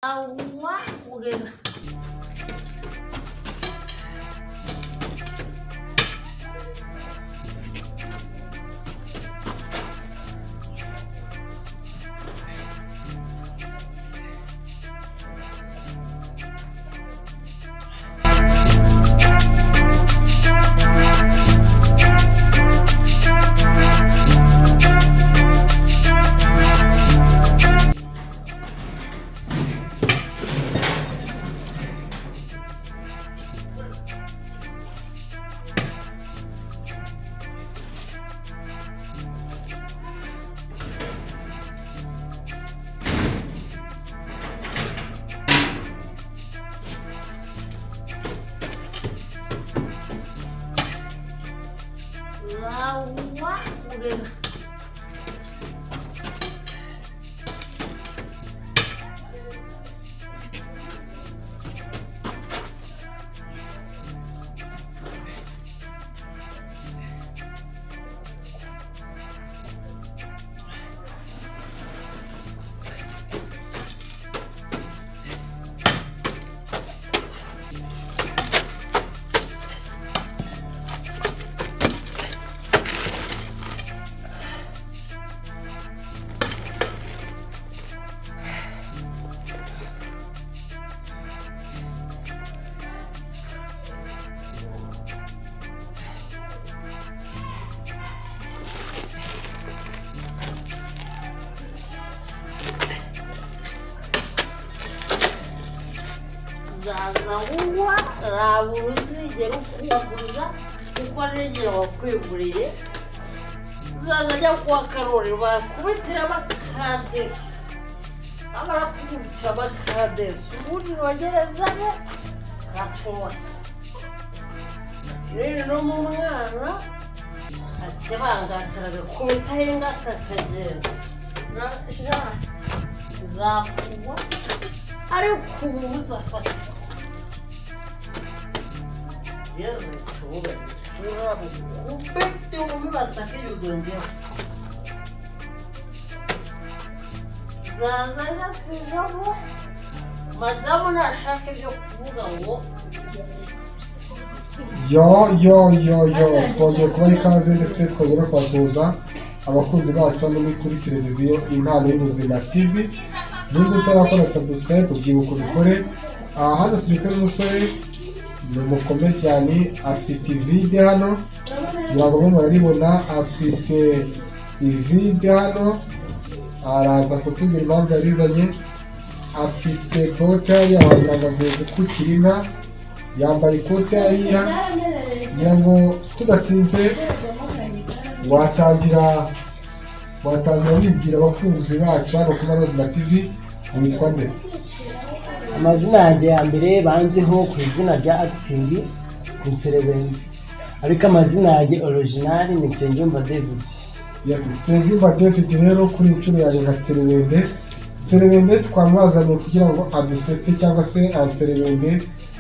Đau quá kìa. Đau quá kìa. Zaza ntabwo uzigera ukuguza kuko n'igihe wakwiguriye uzaza ajya kwa Karori bakubitira bakadesi amara kukubitira bakadesi ubundi wogerezamo katose rero no mu mwana akibangatira agakubitaho ingata akagenda zakuwa ariko ubu uzafata madamu ntashaka ibyo kuvuga ngo yo yo yo yo twongeye kubaha ikaze ndetse twongeye no kubasuhuza abakunzi bacu hano ni kuri televiziyo Impano y'Ubuzima TV. Niba utarakora subscribe byibuka ubikore. Hano turi kumwe n'umusore ni umukomediyani, afite ivide hano ngira ngo muraribona, afite ivide hano araza kutubwira impamvu yarizanye. Afite bote hariya wagira ngo avuye gukukira inka, yambaye ikote hariya. Ngira ngo tudatinze watangira wibwira abakunzi bacu hano kuri Impano y'Ubuzima TV, witwa nde? Amazina yanjye ya mbere banziho ku izina rya acting ni Nserebende, ariko amazina yanjye original ni Nsengiyumva David. Yes, Nsengiyumva David rero kuri inshuro yaje nka Nserebende. Nserebende twamwazanye kugira ngo adusetse cyangwa se Nserebende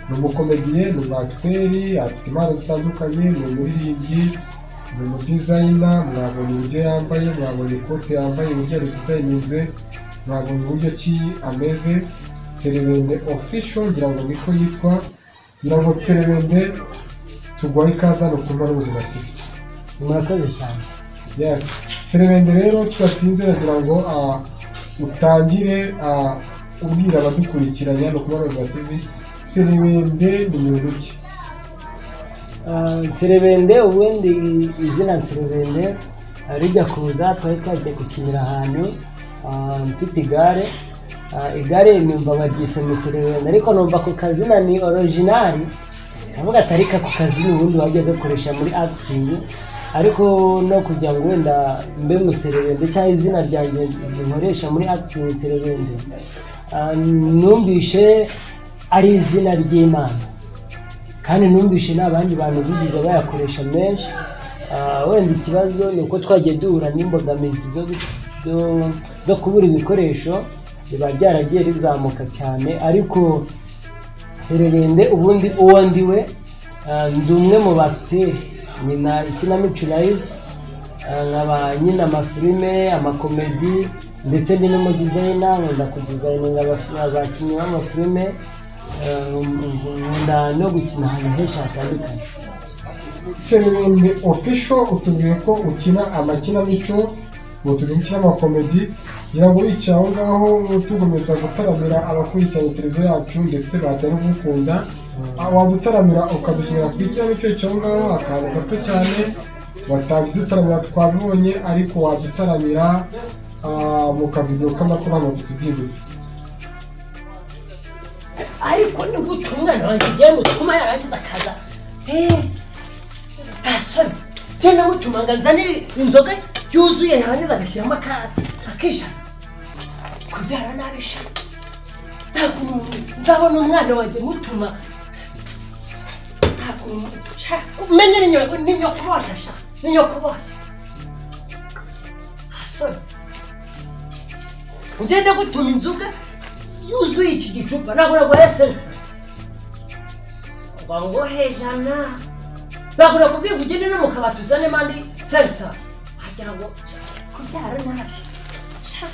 ni umukomediye, ni umwakiteri, afite impano zitandukanye, ni umuririmbyi, ni umudizayina. Mwabonye uburyo yambaye, mwabonye ikote yambaye, uburyo yaridizayininze, mwabonye uburyo ki ameze. Nserebende official ngira ngo niko yitwa. Ngira ngo Nserebende tuguhaye ikaze hano ku Impano y'Ubuzima TV. Murakoze cyane. Yes, Nserebende rero tudatinze nagira ngo utangire ubwira abadukurikiranye hano ku Impano y'Ubuzima TV, Nserebende ni muntu ki? Nserebende ubundi izina Nserebende rijya kuza twari twagiye gukinira ahantu mfite igare. Igare numva baryise Muserebende, ariko numva ku kazina ni original, ndavuga ati ariko ako kazina ubundi wajya ukoresha muri acting, ariko no kugira ngo wenda mbe Muserebende cyangwa izina ryanjye nkoresha muri acting Nserebende, numvishe ari izina ry'Imana kandi numvishe n'abandi bantu bigeze bayakoresha menshi. Wenda ikibazo ni uko twagiye duhura n'imbogamizi zo kubura ibikoresho, biba byaragiye rizamuka cyane. Ariko Nserebende ubundi uwo ndiwe, ndi umwe mu bateri nyina ikinamico live, nkaba nyina amafilime, amakomedi, Ndetse ndi n'umudizayina, nkunda kudizayininga abakinnyi b'amafilime, nkunda no gukina ahantu henshi hatandukanye. Nserebende Official, utubwiye ko ukina amakinamico, utubwiye ukina amakomedi, ngira ngo wicaye aho ngaho tugomeza gutaramira abakurikirana televiziyo yacu ndetse batari kugukunda, wadutaramira ukadukinira ku ikinamico wicaye aho ngaho akantu gato cyane, watabidutaramira twabibonye, ariko wadutaramira mu kavidewo k'amasaha 3 byibuze. Ariko ni gute umwana wanjye ugiye mutuma yarangiza akaza asoni genda mutuma ngo nzanire inzoga yuzuye yarangiza agashyiramo akijana kubyara nabi sha. Ntabwo nzabona umwana wanjye mutuma umenye n'inyokubosha sha, n'inyokubosha asoni ugende gutuma inzoga yuzuye iki gicupa ntabwo naguhaye sensa ngo nguhe 100, ntabwo nakubwiye ngo ugende no mu kabati uzanemo andi sensa, wagira ngo kubyara nabi sha.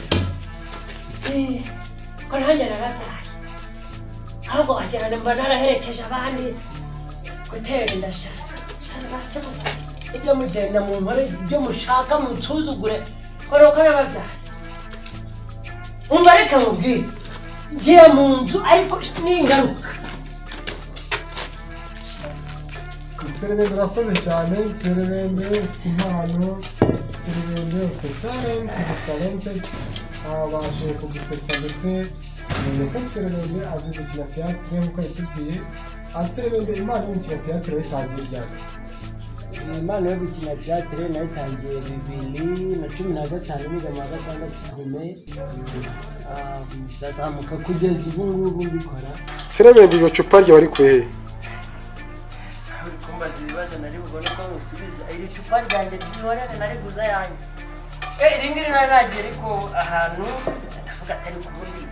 Ko nanjye narabyaye, ahubwo wagira ngo mba naraherekeje abandi gutera inda sha. Ntacyo gusa ibyo mugenda mu nkore ibyo mushaka munsuzugure ko nuko nababyaye. Umva reka mubwire, ngiye mu nzu ariko n'ingaruka. Nserebende urakoze cyane, Nserebende ufite impano, Nserebende ufite talent, talented, abashe kugusetsa ndetse umenye ko Nserebende azi gukina teatire nk'uko yatubwiye. Nserebende, impano yo gukina teatire wayitangiye ryari? Impano yo gukina teatire nayitangiye 2015 niga mu wa 6 primaire, ndazamuka kugeza ubu ngubu mbikora. Nserebende, iryo cupa ryawe rikuye he? Uri kumbaza ibibazo nari bubone ko ngusubiza. Iri cupa ryanjye ryihorere nariguze ayanjye. Iri ngiri nari nagiye ariko ahantu ndavuga atari kubundi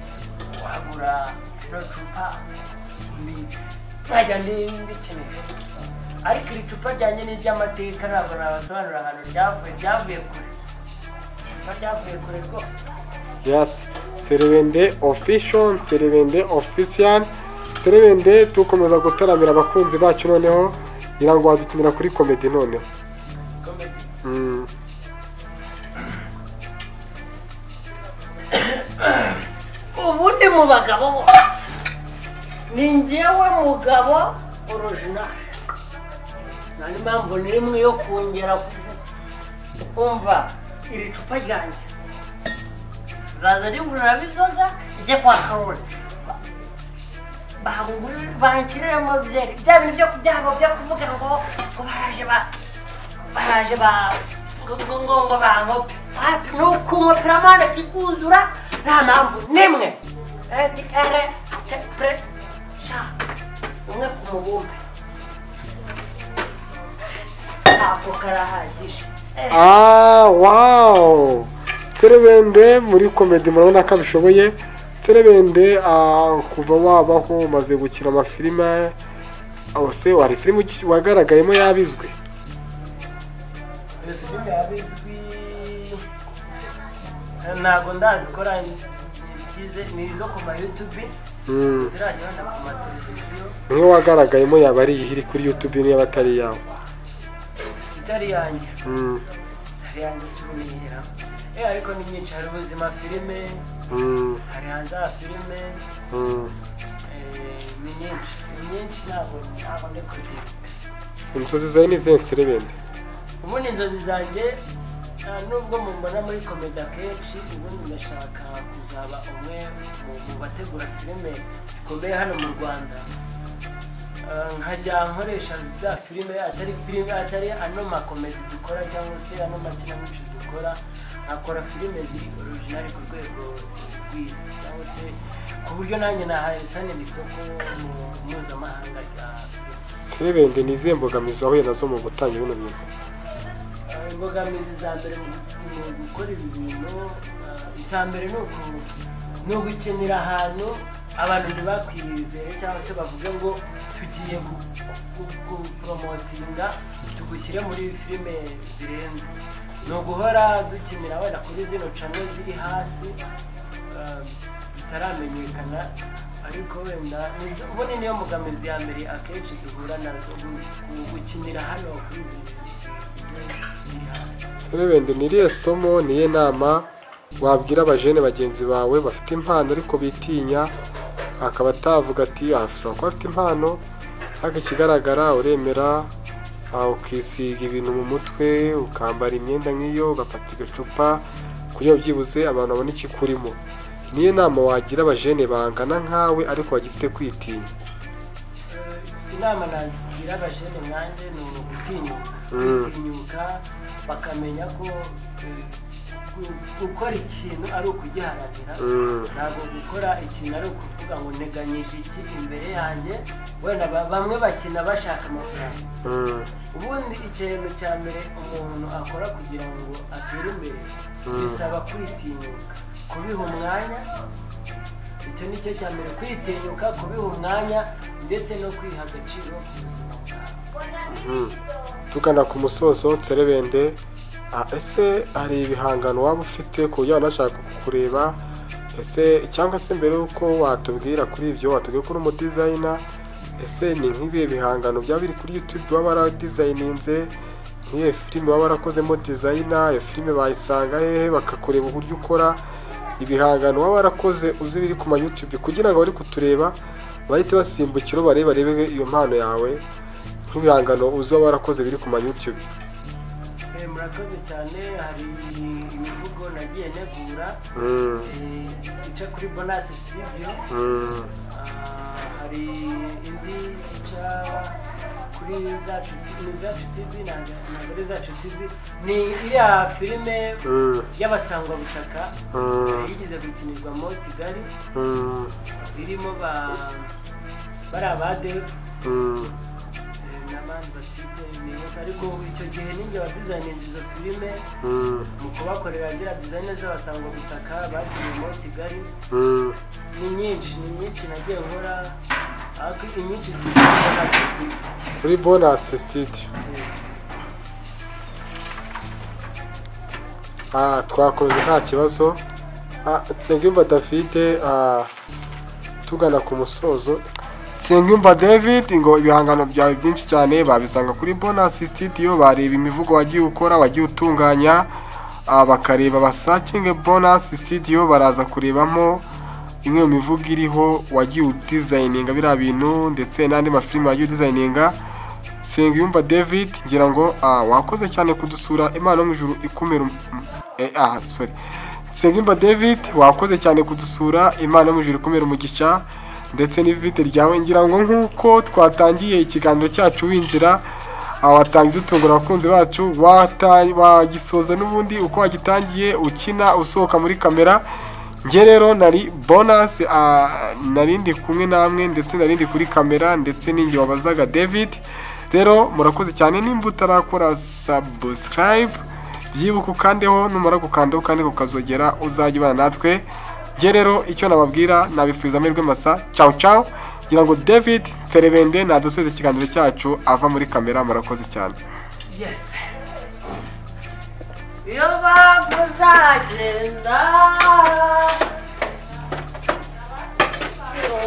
wagura rino cupa nkajya ndikeneye, ariko iri cupa ryanjye ni iry'amateka, ntabwo nabasobanurira ahantu ryavuye, ryavuye kure, icupa ryavuye kure rwose. Yes, Nserebende Official, Nserebende Official, Nserebende tukomeza gutaramira abakunzi bacu. Noneho ngira ngo wadukinira kuri komedi noneho. Komedi. Ubundi mu bagabo bose ni njyewe mugabo original, nta n'impamvu n'imwe yo kongera kumva iri cupa ryanjye raza rigurira inzoga ijye kwa Karoli banshyiriremo byeri, bya bintu byo byabo byo kuvuga ngo ngo baraje ba baraje ba ngo ngo ngo bankope, ni ukunkopera amana kikuzura nta mpamvu n'imwe. R T P sha umwe ku mubumbe ako karahagije. Wow, Nserebende muri komedi murabona ko abishoboye. Nserebende, kuva wabaho umaze gukina amafilime ose, wari filime wagaragayemo yabizwe? Filime yabizwi ntabwo ndazikora, ni izo ku ma YouTube zirajya wenda ku ma televiziyo. Nk'iyo wagaragayemo yaba ari iyi iri kuri YouTube niba atari iyawe? Itari yanjye, itari yanjye si ubunihera, ariko ni nyinshi. Hari ubuzima filime, hari hanze ha filime, ni nyinshi, ni nyinshi, ntabwo ndi kuzibuka. Inzozi zawe ni izihe Nserebende? Ubundi inzozi zanjye, nubwo mubona muri komedi akenshi, ubundi ndashaka kuzaba umwe mu bategura filime zikomeye hano mu Rwanda, nkajya nkoresha za filime atari filime atari ano makomedi dukora cyangwa se ano makinamico dukora, nkakora filime ziri original ku rwego rw'isi cyangwa se ku buryo nanjye nahatanira isoko mpuzamahanga rya filime. Nserebende, ni izihe mbogamizi wahuye nazo mu gutangira bino bintu? Imbogamizi za mbere mu gukora ibi bintu, icya mbere ni ugukenera ahantu abantu ntibakwizere cyangwa se bavuge ngo tugiye guporomotinga tugushyire muri filime zirenze. Ni uguhora dukinira wenda kuri zino channel ziri hasi zitaramenyekana, ariko wenda ubundi niyo mbogamizi ya mbere akenshi duhura nazo, gukinira hano kuri ziri hasi. Nserebende, ni irihe somo, niye nama wabwira abajene bagenzi bawe bafite impano ariko bitinya, akaba atavuga ati ashobora kuba afite impano ariko ikigaragara uremera ukisiga ibintu mu mutwe, ukambara imyenda nk'iyo, ugafata igacupa kugira byibuze abantu babone ikikurimo. Niyo nama wagira abajene bangana nkawe ariko bagifite kwitinya? Inama nagira abajene nkanjye ni ugutinyuka, kwitinyuka bakamenya ko gukora ikintu ari ukugiharanira, ntabwo gukora ikintu ari ukuvuga ngo nteganyije iki imbere yanjye. Wenda bamwe bakina bashaka amafaranga. Ubundi ikintu cya mbere umuntu akora kugira ngo atere imbere bisaba kwitinyuka, kubiha umwanya. Icyo ni cyo cya mbere, kwitinyuka, kubiha umwanya ndetse no kwiha agaciro ku buzima bwawe. Tugana ku musozo, Nserebende, ese hari ibihangano waba ufite ku buryo wanashaka kukureba? Ese cyangwa se mbere y'uko watubwira kuri ibyo, watubwiye ko uri umudizayina, ese ni nk'ibihe bihangano byaba biri kuri YouTube waba waradizayininze? Nk'iyo filime waba warakozemo dizayina, iyo filime bayisanga hehe bakakureba uburyo ukora? Ibihangano waba warakoze uzi biri ku ma YouTube kugira ngo abari kutureba bahite basimbukira barebe iyo mpano yawe, nk'ibihangano uzi waba warakoze biri ku ma YouTube. Murakoze cyane. Hari imivugo nagiye negura ica kuri Bonus Studio, hari indi ica kuri Zacu TV, ntabwo ari Zacu TV, ni iriya filime y'abasangwabutaka yigeze gukinirwamo Kigali, irimo bari aba Dev n'abandi batipe, ariko icyo gihe ninjye wa designinze izo filime mu kubakorera ziriya design z'abasangwabutaka bakiniyemo Kigali. Ni nyinshi nagiye nkora, ariko inyinshi ziri kuri Bonus Studio. Kuri Bonus Studio. Twakoze nta kibazo. Nsengiyumva David, tugana ku musozo. Nsengiyumva David, ngo ibihangano byawe byinshi cyane babisanga kuri Bonus Studio, bareba imivugo wagiye ukora, wagiye utunganya, bakareba basakinge Bonus Studio, baraza kurebamo imwe mu mivugo iriho wagiye udizayininga biriya bintu ndetse n'andi mafilime wagiye udizayininga. Nsengiyumva David, ngira ngo wakoze cyane kudusura, Imana yo mu ijuru ikumira. Sorry. Nsengiyumva David, wakoze cyane kudusura, Imana yo mu ijuru ikumira umugisha ndetse n'ivite ryawe. Ngira ngo nk'uko twatangiye ikiganiro cyacu winjira, watangiye dutungura abakunzi bacu, wagisoza n'ubundi uko wagitangiye ukina usohoka muri kamera. Njye rero nari Bonus, nari ndi kumwe namwe ndetse nari ndi kuri kamera ndetse ninjye wabazaga David. Rero murakoze cyane, nimba utarakora subscribe byibuka ukandeho, numara gukandaho kandi ukazogera uzajya ubana natwe. Njye rero icyo nababwira, nabifuriza amahirwe masa. Ciao ciao. Ngira ngo David Nserebende nadusubize ikiganiro cyacu ava muri kamera. Murakoze cyane. Yes. Iyo bavuzagenda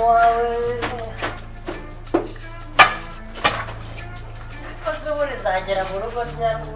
wawe ko zuba rizagera mu rugo ryari?